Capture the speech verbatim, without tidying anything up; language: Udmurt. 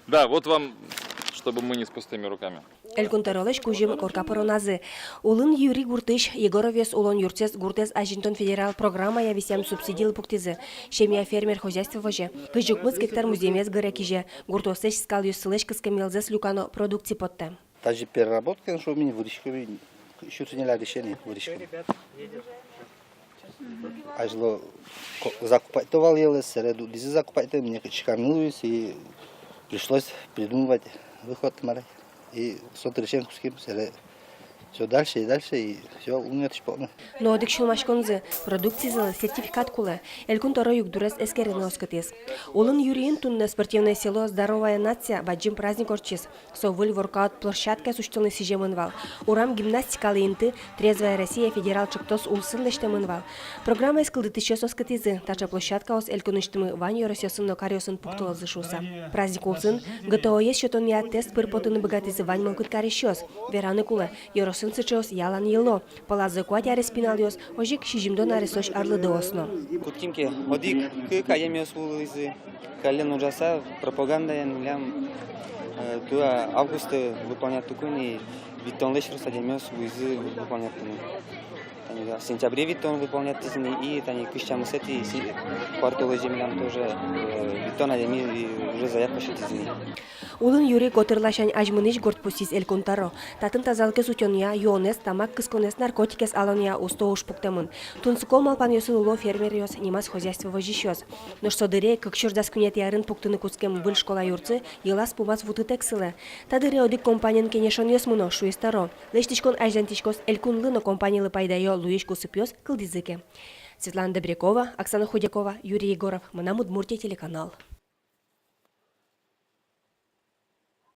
Да, вот вам, чтобы мы не с пустыми руками. Элькун тӧролэсь кузьым корка пыроназы. Улын Юри гуртысь Егоровъёс улон юртсэс гуртэз азинтон федерал программая висъям субсидилы пуктӥзы. Семья фермер хозяйство возе. Кызь укмыс гектар музъемез гыре-кизе. Гуртъёслэсь скалъёссылэсь кыскем йӧлзэс люкано, продукци поттэ. Тазьы переработка, шуом, ми вырӥськом, сюрс ньыль аресен вырӥськом. Азьло ко-, закупать то вал йӧлэз, сэре дугдӥзы закупать то, мне кыӵе ке но луиз, и пришлось придумывать выход, мар-а. И со дырысен кутским, сэре всё дальше и дальше, и всё, улонэтысь потны. Но одӥг сюлмаськонзы: продукцизылы сертификат кулэ. Элькун тӧро югдурез эскерыны оскытӥз. Улын Юриын туннэ «Спортивное село — здоровая нация» бадӟым праздник ортчиз. Со выль воркаут площадкаез усьтонлы сӥземын вал. Урам гимнастикалы инты «Трезвая Россия» федерал ӵектос улсын лэсьтэмын вал. Программаез кылдытӥсьёс оскытӥзы, таӵе площадкаос элькунысьтымы вань ёросъёсын но каръёсын пуктылозы шуыса. Праздник улсын ГТО-ез сётонъя тест пыр потыны быгатӥзы вань мылкыд карисьёс. Вераны кулэ, ёросын сыӵеос ялан йыло. Пӧлазы куать арес пиналъёс, озьы ик сизьымдон аресозь арлыдоос но. Кутским ке, одӥг-кык адямиос вуылӥзы. Каллен ужаса, пропагандаен милям, э, туэ августэ выполнять кариськом ини, витьтонлэсь трос адямиос вуизы выполнять карыны. Тани, да, сентябре витьтон выполнять каризы ини, и тани кызь тямысэтӥ си-, куартолэзе милям тоже, э, витьтон адями и уже заявка сётӥзы ини. Улын Юри котыр ласянь азьмынӥсь гурт, пусйиз Элькун тӧро. Татын тазалыкез утёнъя, юонэз, тамак кысконэз, наркотикез алонъя усто уж пуктэмын. Тунсыко малпанъёсын уло фермеръёс, нимаз хозяйство возисьёс. Нош со дыре кык сюрс дас куинетӥ арын пуктыны кутскем выль школа юртсы йылаз-пумаз вутытэк сылэ. Та дыре одӥг компаниен кенешонъёс мыно, шуиз тӧро. Лэсьтӥськон азинтӥськоз элькунлы но компанилы пайдаё луись кусыпъёс кылдӥзы ке. Светлана Добрякова, Оксана Худякова, Юрий Егоров, «Мынам Удмуртие» телеканал.